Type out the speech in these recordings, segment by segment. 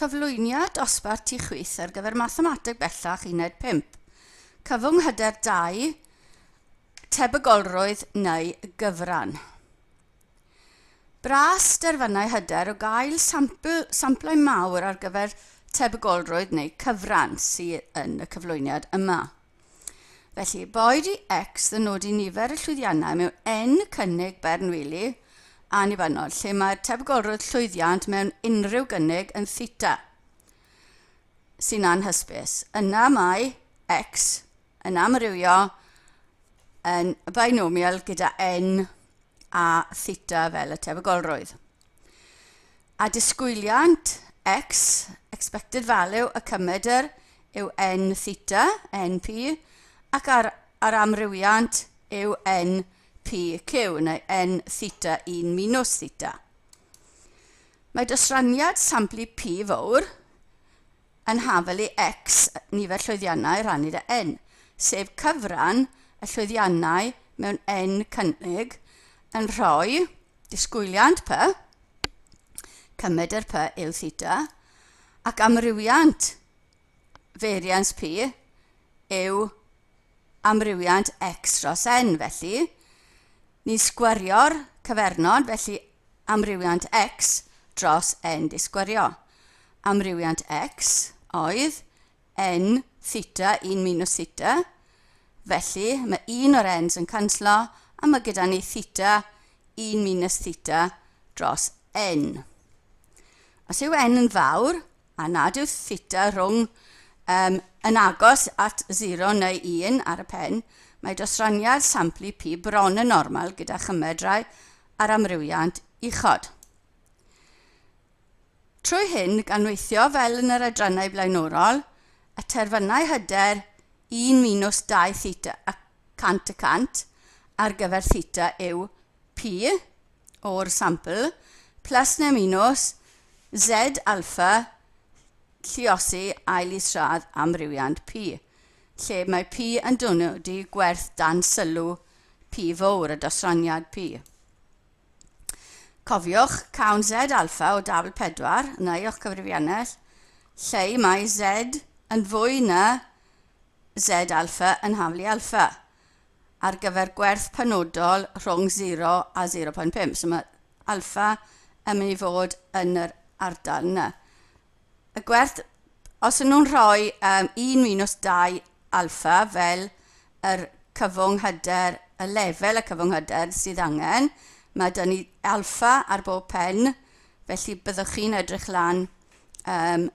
Cyflwyniad dosbarth tu chwith ar gyfer Mathemateg Bellach Uned 5. Cyfwng hyder 2, tebygolrwydd neu gyfran. Bras derfynau hyder o gael sampl, samplau mawr ar gyfer tebygolrwydd neu cyfran sydd yn y cyflwyniad yma. Felly, boed i X ddynodi nifer y llwyddiannau mewn N cynnig Bernoulli annibynnol, lle mae'r tebygolrwydd llwyddiant mewn unrhyw gynnig yn theta, sy'n anhysbys. Yna mae X yn amrywio yn binomial gyda N a theta fel y tebygolrwydd. A disgwyliant x, expected value, y cymedr yw n theta, np, ac ar, ar amrywiant yw npq, neu n theta 1 minus theta. Mae dosraniad samplu p fawr yn hafal i x nifer llwyddiannau rhannu da n, sef cyfran y llwyddiannau mewn n cynnig yn rhoi Disgwyliant P, cymedr P yw theta, ac amrywiant variance P yw amrywiant x dros n. Felly, ni'n sgwario'r cyfernod, felly amrywiant x dros n di sgwario. Amrywiant x oedd n theta 1 minus theta. Felly, mae un o'r n's yn canslo a mae gyda ni theta 1 minus theta dros n. Os yw n yn fawr, a nad yw theta rhwng um, yn agos at 0 neu 1 ar y pen, mae dosraniad samplu p bron yn normal gyda chymedrau ar amrywiant uchod. Trwy hyn, gan weithio fel yn yr adrannau blaenorol, y terfynau hyder 1 minus 2 theta a 100% ar gyfer theta yw p o'r sampl plus neu minus z alpha lluosi ail isradd amrywiant p, lle mae p yn dynodi gwerth dan sylw p fawr, y dosraniad p. Cofiwch, cawn Z alpha o dabl 4, neu o'ch cyfrifiannell, lle mae Z yn fwy na Z alpha yn haflu alpha ar gyfer gwerth penodol rhwng 0 a 0.5. So mae alpha yn mynd i fod yn yr ardal yna. Y gwerth, os ydyn nhw'n rhoi um, 1 minus 2 alpha fel yr cyfwng hyder, y lefel y cyfwng hyder sydd angen, mae dyn ni alpha ar bob pen, felly byddwch chi'n edrych lan um,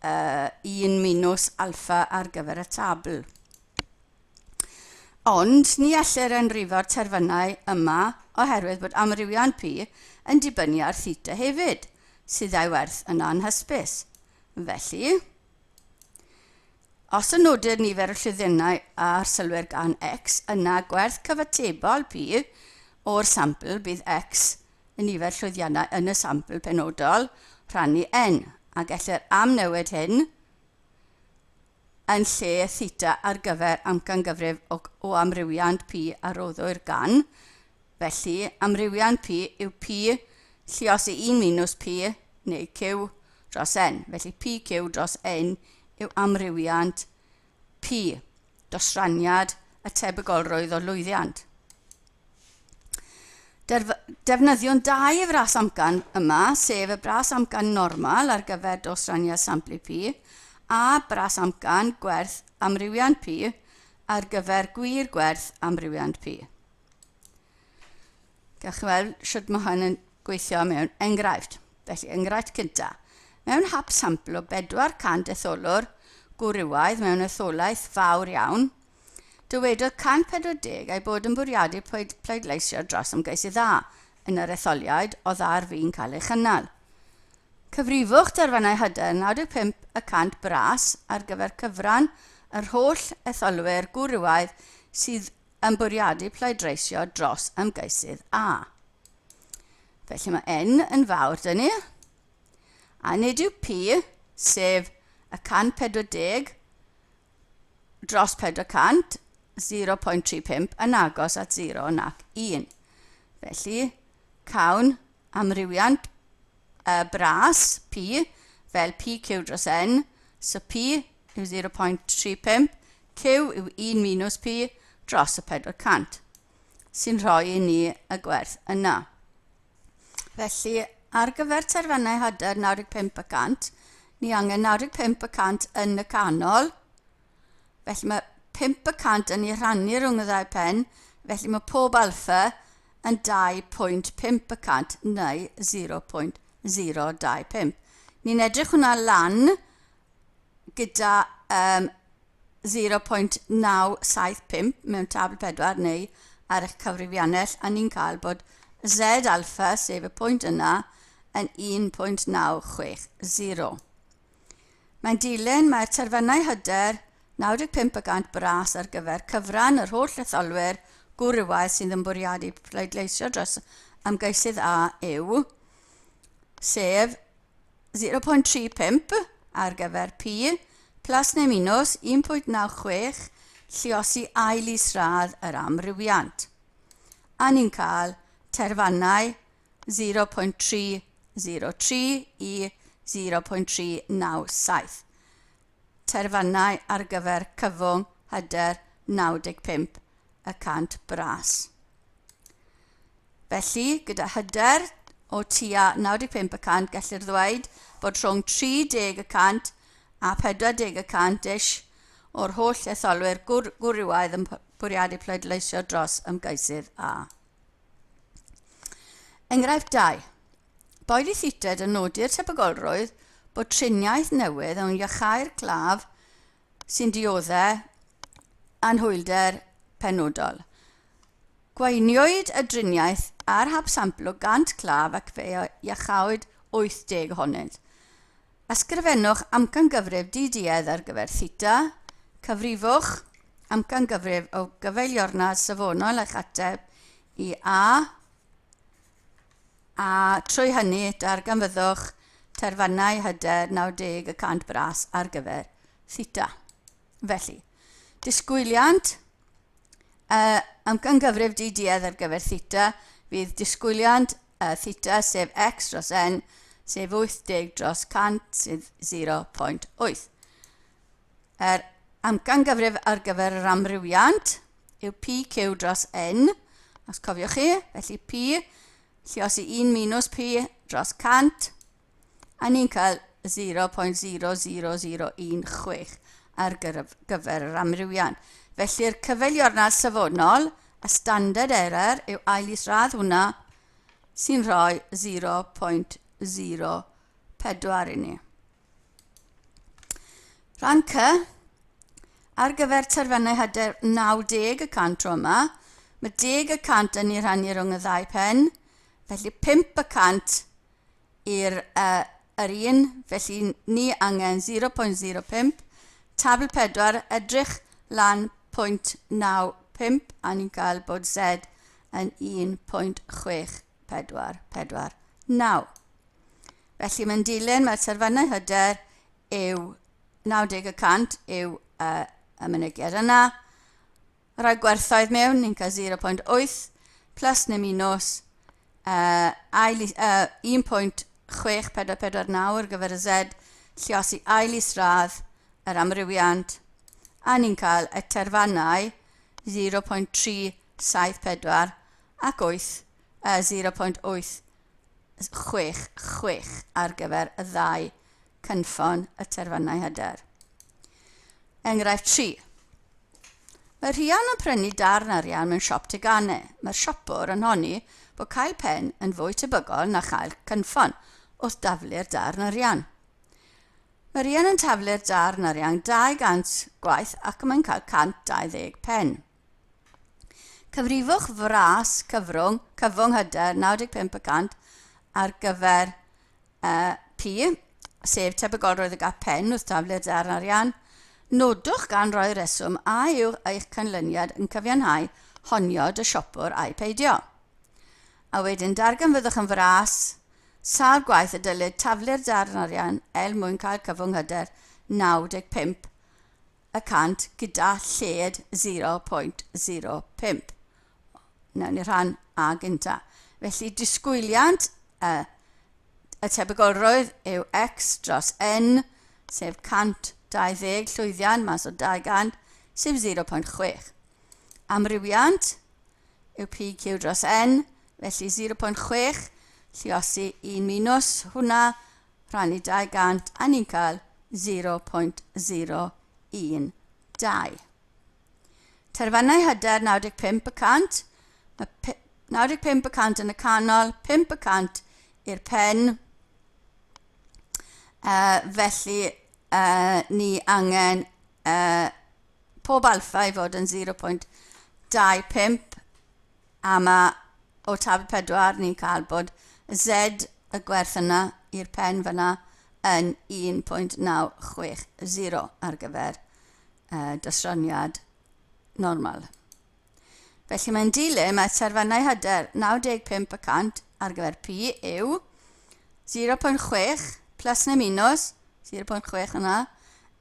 uh, 1 minus alpha ar gyfer y tabl. Ond ni ellir enrifo'r terfynau yma oherwydd bod amrywiant P yn dibynnu ar theta hefyd, sydd â'i werth yn anhysbys. Felly, os y nodir nifer y llwyddiannau a'r sylwer gan x, yna gwerth cyfatebol P o'r sampl bydd x y nifer llwyddiannau yn y sampl penodol rhannu n, a gellir amnewid hyn yn lle theta ar gyfer amcangyfrif o, o amrywiant p a roddwyr gan. Felly, amrywiant p yw p lluosi 1 minus p neu q dros n. Felly pq dros n yw amrywiant p, dosraniad y tebygolrwydd o lwyddiant. Defnyddiwn dau fras amcan yma, sef y bras amcan normal ar gyfer dosraniad samplu P a bras amcan gwerth amrywiant P ar gyfer gwir gwerth amrywiant P. Gewch chi weld sut mae hyn yn gweithio mewn enghraifft. Felly, enghraifft cyntaf. Mewn hap sampl o 400 etholwr gwrywaidd mewn etholaeth fawr iawn, Dywedodd 140 ei bod yn bwriadu pleidleisio dros ymgeisydd A yn yr etholiad oedd ar fin cael ei chynnal. Cyfrifwch derfynau hyder 95 y cant bras ar gyfer cyfran yr holl etholwyr gwrywaidd sydd yn bwriadu pleidleisio dros ymgeisydd A. Felly mae N yn fawr dyn ni. A nid yw P, sef y 140, dros 400, 0.35 yn agos at 0 nac 1. Felly, cawn amrywiant y bras P fel PQ dros N, so P yw 0.35, Q yw 1 minus P dros y 400, sy'n rhoi i ni y gwerth yna. Felly, ar gyfer terfynau hyder 95 y cant, ni angen 95 y cant yn y canol. Felly mae 5 y cant yn ei rhannu rhwng y ddau pen, felly mae pob alfa yn 2.5 y cant neu 0.025. Ni'n edrych hwnna lan gyda um, 0.975 mewn tabl 4 neu ar eich cyfrifiannell a ni'n cael bod Z alpha, sef y pwynt yna, yn 1.960. Mae'n dilyn mae'r terfynau hyder 95% bras ar gyfer cyfran yr holl etholwyr gwrywaidd sydd yn bwriadu pleidleisio dros ymgeisydd A yw, sef 0.35 ar gyfer P, plus neu minus 1.96 lluosi ail isradd yr amrywiant. A ni'n cael terfannau 0.303 i 0.397. Terfannau ar gyfer cyfwng hyder 95 y cant bras. Felly, gyda hyder o tua 95 y cant, gellir ddweud bod rhwng 30 y cant a 40 y cant ish o'r holl etholwyr gwr gwrywaidd yn bwriadu pleidleisio dros ymgeisydd A. Enghraifft 2. Boed i Theatr yn nodi'r tebygolrwydd bod triniaeth newydd yn iachau'r claf sy'n diodde' anhwylder penodol. Gweiniwyd y driniaeth ar hap sampl o 100 claf ac fe iachawyd 80 ohonynt. Ysgrifennwch amcangyfrif di-duedd ar gyfer theta, cyfrifwch amcangyfrif o gyfeiliornad safonol eich ateb i A, a trwy hynny darganfyddwch terfynau hyder 90 y cant bras ar gyfer theta. Felly, disgwyliant amcangyfrif di-duedd ar gyfer theta fydd disgwyliant theta, sef x dros n, sef 80 dros 100, sydd 0.8. Yr amcangyfrif ar gyfer yr amrywiant yw pq dros n, os cofiwch chi, felly p lluosi 1 minus p dros 100, a ni'n cael 0.00016 ar gyfer yr amrywiant. Felly'r cyfeiliornad safonol, y standard error, yw ail isradd hwnna sy'n rhoi 0.04 i ni. Rhan C, ar gyfer terfynau hyder 90 y cant tro yma, mae 10 y cant yn ei rhannu rhwng y ddau pen, felly 5 y cant i'r uh, yr un, felly ni angen 0.05, tabl 4, edrych lan 0.95, a ni'n cael bod Z yn 1.6449. Felly mae'n dilyn, mae'r terfynau hyder yw 90 y cant yw uh, y mynegiad yna. Rhoi gwerthoedd mewn, ni'n cael 0.8 plus neu minus uh, ail, uh, 1.6449 ar gyfer y Z, lliosi ail isradd yr amrywiant, a ni'n cael y terfannau 0.374 ac 8, uh, 0.8 6, 6 ar gyfer y ddau cynffon y terfynau hyder. Enghraifft 3. Mae Rhian yn prynu darn arian mewn siop teganau. Mae'r siopwr yn honni bod cael pen yn fwy tebygol na chael cynffon wrth daflu'r darn arian. Mae Rhian yn taflu'r darn arian 200 gwaith ac mae'n cael 120 pen. Cyfrifwch fras cyfrwng, cyfwng hyder 95 y cant ar gyfer uh, P, sef tebygolrwydd y gap pen wrth daflu'r darn arian. Nodwch gan roi reswm a yw eich canlyniad yn cyfiawnhau honiod y siopwr ai peidio. A wedyn darganfyddwch yn fras sawl gwaith y dylid taflu'r darn arian er mwyn cael cyfwng hyder 95 y cant gyda lled 0.05. Nawn ni rhan A gynta. Felly disgwyliant y Y tebygolrwydd yw x dros n, sef 120 llwyddiant mas o 200, sef 0.6. Amrywiant yw PQ dros n, felly 0.6 lliosi 1 minus hwnna rhannu 200 a ni'n cael 0.012. Terfynau hyder 95 y cant. Mae 95 y cant yn y canol, 5 y cant i'r pen. Felly, ni angen pob alfa i fod yn 0.25 a mae o tabl 4 ni'n cael bod Z y gwerth yna i'r pen fyna yn 1.960 ar gyfer dosraniad normal. Felly mae'n dilyn mae terfynau hyder 95 y cant ar gyfer P yw 0.6 plus neu minus 0.6 yna,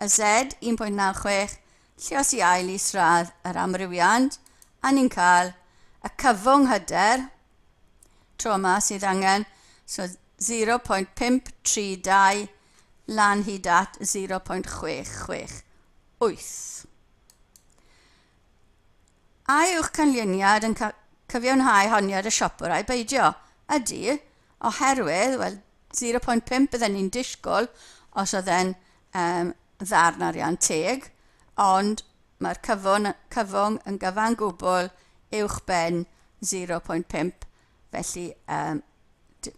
y Z 1.96, llios i ail isradd yr amrywiant, a ni'n cael y cyfwng hyder, tro yma sydd angen, so 0.532 lan hyd at 0.668. A yw'ch canlyniad yn cyfiawnhau honiad y siopwr ai beidio? Ydy, oherwydd, wel, 0.5 bydden ni'n disgwyl os oedd e'n um, ddarn arian teg, ond mae'r cyfwn, cyfwng yn gyfan gwbl uwch ben 0.5, felly um,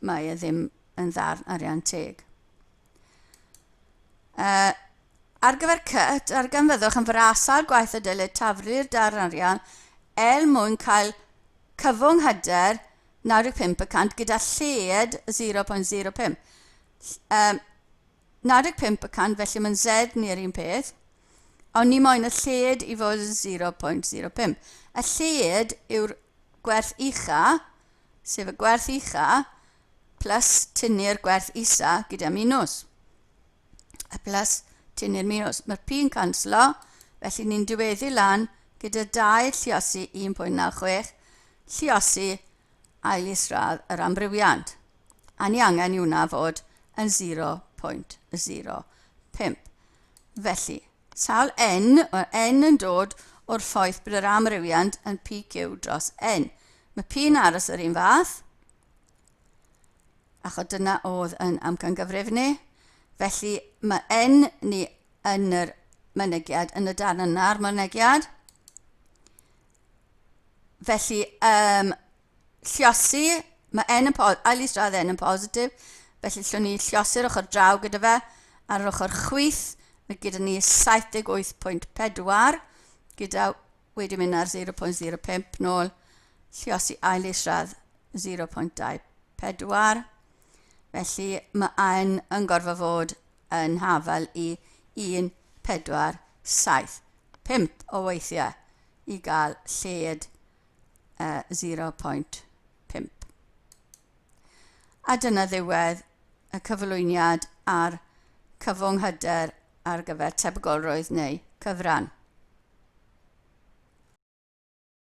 mae e ddim yn ddarn arian teg. Ar gyfer cut, darganfyddwch yn frasal gwaith y dylid taflu'r darn arian er mwyn cael cyfwng hyder 95 y cant gyda lled 0.05. Um, 95 y cant, felly mae'n Z ni'r un peth, ond ni moyn y lled i fod yn 0.05. Y lled yw'r gwerth ucha, sef y gwerth ucha, plus tynnu'r gwerth isa gyda minws. Y plus tynnu'r minws. Mae'r P yn canslo, felly ni'n diweddu lan gyda 2 lliosi 1.96 lliosi ail isradd yr amrywiant. A ni angen i hwnna fod yn 0.05. Felly, sawl n, mae'r n yn dod o'r ffaith bod yr amrywiant yn PQ dros n. Mae P yn aros yr un fath, achos dyna oedd yn amcangyfrif ni. Felly mae n ni yn yr mynegiad, yn y darn yna'r mynegiad. Felly, um, lliosi, mae n yn, ail isradd n yn positif, felly llwn ni lliosi'r ochr draw gyda fe, ar yr ochr chwith, mae gyda ni 78.4, gyda wedi mynd ar 0.05 nôl, lliosi ail isradd 0.24. Felly mae n yn gorfod fod yn hafal i 1, 4, 7, 5 o weithiau i gael lled uh, 0.5. A dyna ddiwedd y cyflwyniad ar cyfwng hyder ar gyfer tebygolrwydd neu cyfran.